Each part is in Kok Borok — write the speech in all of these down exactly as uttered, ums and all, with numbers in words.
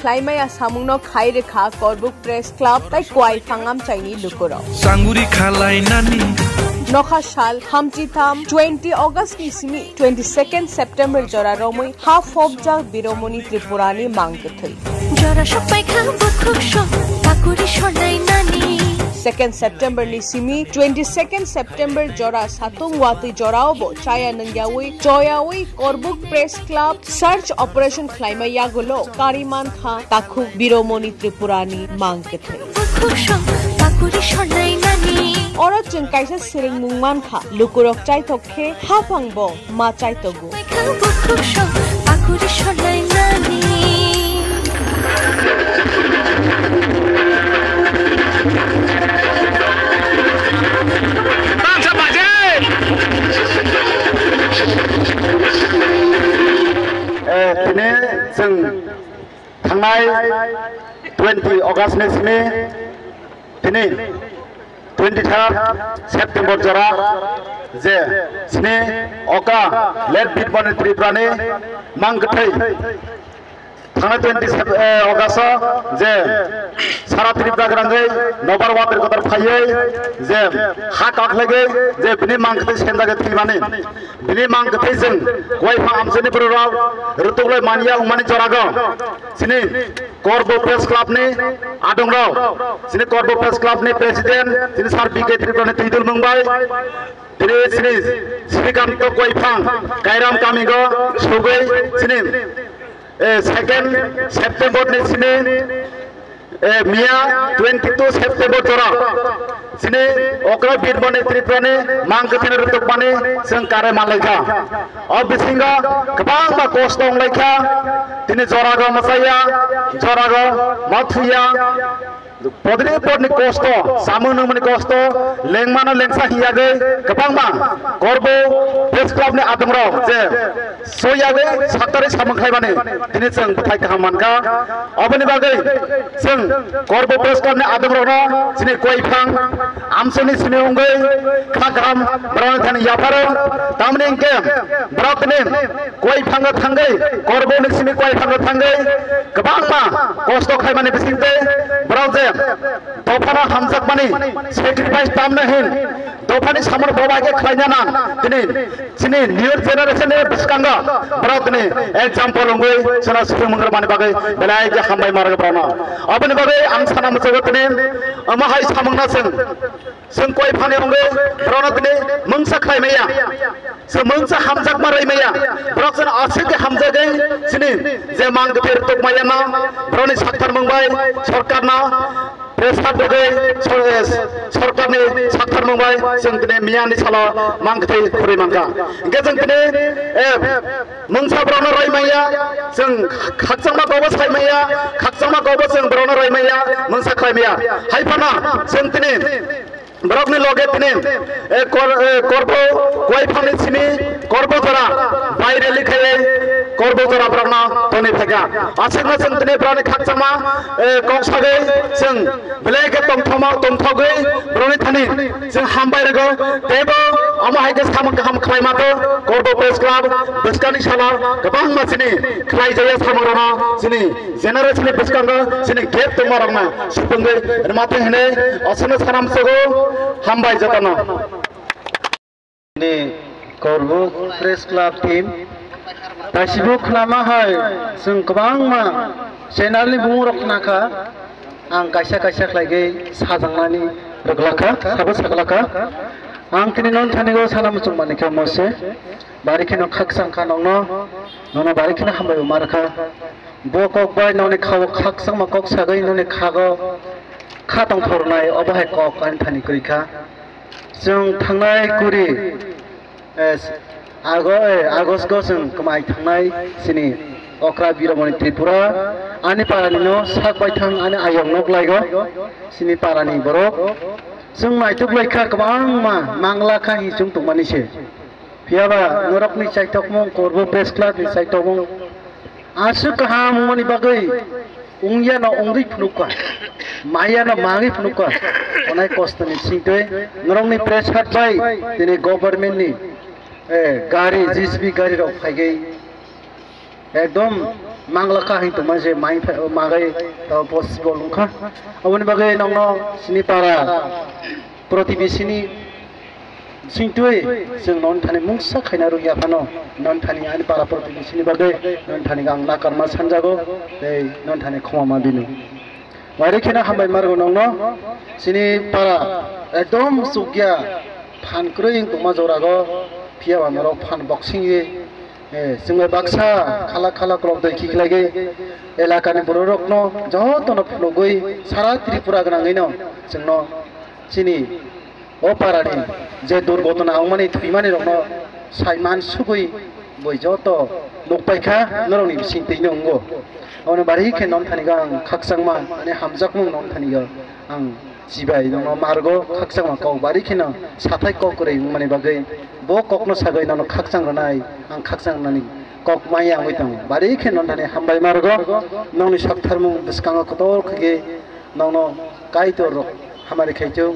khlaimaya samungno khai rwkha Korbuk Press Club tai Kwai Phang amchaini lukurok. Sanguri khalai nani. Nokha sal hamchitham twenty August ni simi twenty second September jora romwi ha phobjak Biromoni Tripurani mang kwthwi. Jora sokpai kha bukhuk sok, pakuri sonai nani. Second September ni simi twenty second September jora satung watwi jorao bo chaya nungyawi choyawi Korbuk Press Club search operation khlaima yagulo kari man kha takhuk Biromoni Tripurani mang kwthwi. Bukhuk sok, pakuri sonai nani. Oro chwng kaisa swrwngmung man kha, lukurok chaithok khe haphang bo ma chaitogo. Eh, tini chwng thangnai twenty August ni simi tini twenty third September jora je sini oka late Birmoni Tripurani mang kwthwi thangnai twenty August o je sara Tripura gwnangwi nobar water kotor phaiwi je ha kaklaigwi je bini mang kwthwi senjagwi thwimani bini mang kwthwi chwng Kwai Phang amchaini bororok rwtuklai manya wngmani jorago chini Korbo Press Club ni adongrok, chini Korbo Press Club ni president, chini Sir B K Tripura ni twidul mung bai, tini chini Srikanto Kwai Phang Kairam kamigo sugwi chini, eh, second September ni chini, eh, miya twenty two September jora chini okra Birmoni Tripura ni mang kwthwino rwtwkmani chwng kare manlaikha. O bisingo kwbangma kosto wnglaikha. Tini jorago mwchaya, jorago ma thuya. Podri podni kosto, samung nungmani kosto, lengmano lengsa hiyagwi kwbangma Korbo Press Club ni adongrok je soyagwi saktari samung khlaimani tini chwng bwthai kaham mankha. Oboni bagwi chwng Korbo Press Club ni adongrokno chini Kwai Phang amchaini simi wngwi kha kaham borokni thani yapharo. Tamni hwnkhe borok tini Kwai Phango thangwi, Korbo ni simi Kwai Phango thangwi kwbangma kosto khaimani bisingtwi borok je dophano hamjakmani sacrifice tamna hin dophani samung bo bai khe khlaina nang tini chini new generation ni bwskango borok tini example wngwi chwla swrwng mwngrwmani bagwi belai khe hambai ma rwgo borokno. Aboni bagwi ang sana muchungo tini omo hai samungno chwng, chwng Kwai Phangni wngwi borokno tini mungsa khlai maya, chwng mungsa hamjakma rai maya, borok chwng aswk khe hamjagwi chini je mang kwthwi rwtwk maya no borokni sakthar mung bai sorkarno pressure rwgwi sor-, eh, sorkarni sakthar mung bai chwng tini miyani salo mang kwthwi khurwi mankha. Hwnkhe chwng tini, eh, mungsa borokno rai maya, chwng khakchangma kobo sai maya, khakchangma kobo chwng borokno rai maya, mungsa khlai maya. Hai phano chwng tini borokni loge tini, eh, kor-, eh, Korbo Kwai Phangni simi Korbo jora bai rally khaiwi Korbo jora borokno toni phaikha. Aswkno chwng tini borokni khakchangma, eh, kok sagwi chwng belai khe tongthoma-, tongthogwi borokni thani chwng hambai rwgo. Teibo omo hai khe samung kaham khlaima to Korbo Press Club bwskangni salo kwbangma chini khlaijaya samungrokno chini generation ni bwskango chini gap tongmarokno supungwi rwma thai hinwi aswkno sanam sogo. Hambai jotono. Ni Korbo Press Club team taisibo khnama hai chwng kwbangma channel ni bumung rok khna kha, ang kaisa kaisa khlai gwi sajaknani rwglakha, sabo saglakha. Ang tini non thani go sana muchung mani khe mose bari kheno khakchang kha nongno, nono bari kheno hambai bo mar kha. Bo kok bai noni khao khakchangma kok sagwi noni khago kha tongthornai obo hai kok ani thani kwrwi kha. Chwng thangnai kuri, eh, ago-, eh, August go chwng kwmai thangnai chini okra Biromoni Tripura ani parani no sak bai thang ani ayong nok laigo chini parani borok. Chwng naituk lai kha kwbangma mangla kha hi chwng tongmani se. Phiyaba norokni chaithokmung, Korbo Press Club ni chaithokmung aswk kaham wngmani bagwi wngya no wngwi phunukha, maya no mangwi phunukha. Onai kosto ni bisingtwi norokni press hat bai tini government ni, eh, gari, J C B gari rok phaigwi Ekdom mangla kha hing tongma je mai pha-, magai, uh, possible wngkha. Aboni bagwi nongno sini para protibesini singtwi chwng non thani mungsa khaina rwngya phano, non thani ani para protibesini bagwi non thani ang nakarma sanjago, tei non thani khoma ma bini. Wairi kheno hambai margo nongno, chini para ekdom chukya phan kwrwi wng tongma jorago, phiya ba norok phan boksingwi, eh, chwngno baksa khala khala kolok doi khiklaigwi elakani bororokno jotono phunugwi sara Tripura gwnangwino chwngno chini o parani je durgotona wngmani thwimani rokno saiman sugwi boi joto nukpaikha norokni bisingtwino wngo. Ono bari khe non thani ang khakchangma ani hamjakmung non thani ang chibai nono margo khakchangma kok bari kheno sathai kok kwrwi wngmani bagwi bo kokno sagwi nono khakchang rwnai ang khakchang rwnani kok maya wngwi tongo. Bari khe non thani hambai margo nongni saktharmung bwskango kotor khwgwi nongno Kaitor rok hamari khaichung.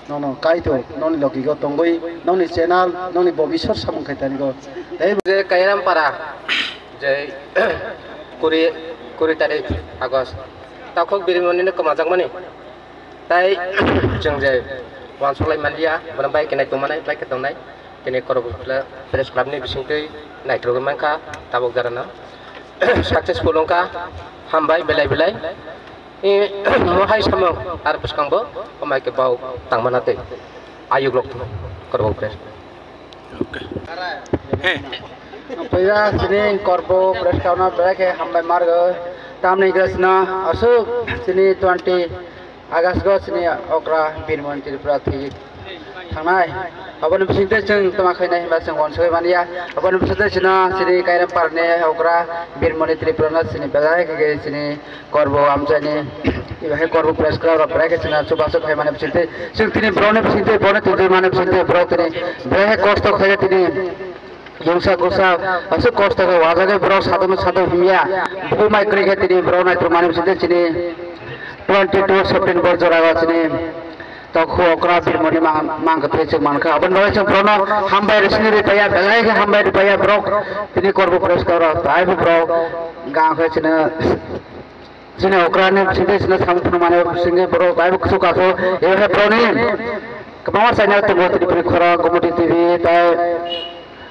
Nono Kaitor noni logigo tongwi noni channel noni bobisor samung khai tanigo. Tei je Kairam para je kuri, kuri tarik August takhuk birimonino kwmajakmani. Tai chwng je uansuk lai manliya, bono bai khe nai tongmanai, bai khe tongnai. Tini Korokbo Press Club ni bisingtwi naithogwi mankha tabuk jarano. Successful wngkha, hambai belai belai. E, mo hai samung ar bwskango o mai khe bau tangmana tei ayuk lok Korokbo Press. Puila chini Korokbo Press Club no belai khe hambai margo. Tamni hwnkhe chwngno aswk chini twenty August go chini okra Birmoni Tripura thwi thangnai. Aboni bisingtwi chwng toma khainai hwnba chwng uansugwi manya. Aboni bisingtwi chwngno chini Kairam parni okra Birmoni Tripura no chini belai khe chini Korokbo amchaini, eba hai Korokbo Press Club rok belai khe chwngno chubachu khaimani bisingtwi, chwng tini borokni bisingtwi, borokni tongthai mani bisingtwi, borok tini belai khe kosto khaikhe tini yungsa kusa aswk kosto khe wajagwi borok sadokno sadok himya, bukhuk mai kwrwi khe tini borok naithok mani bisingtwi chini twenty two September jorao chini tokhu okra Birmoni mang-, mang kwthwi chwng mankha. Aboni bagwi chwng borokno hambai rwsini rwpaiya, belai khe hambai rwpaiya borok tini Korokbo Press Club rok, taibo borok gang khe chini Chini okrani bisingtwi chini samung phunukmani bisingtwi borok bai bo kuchuk kasu. Ebo hai borokni kwbangma channel tongo, Tripuri Khorang, Gumoti T V, tai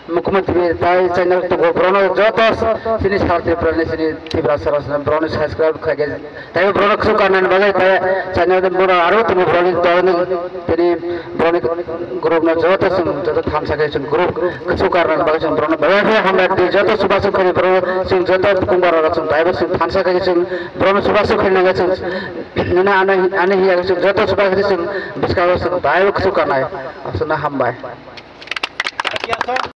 Mukhumantri T V, tai channel tongo. Borokno joto chini sara Tripurani, chini Tiprasa rok borokno subscribe khlaikhe. Taibo borokno kuchuk karnani bagwi tai channel ni borok aro tongo, borokni tini borokni group no joto chwng joto thansa khe chwng group kuchuk karnani bagwi chwng borokno belai khe hambai di, joto chubachu khaini borok chwng joto bukhung barok chwng taibo chwng thansa khe chwng borokno chubachu khaini nango chwng nini ani ani hiya chwng joto chubachu khe chwng bwskango chwng taibo kuchuk karnai. Aswkno hambai.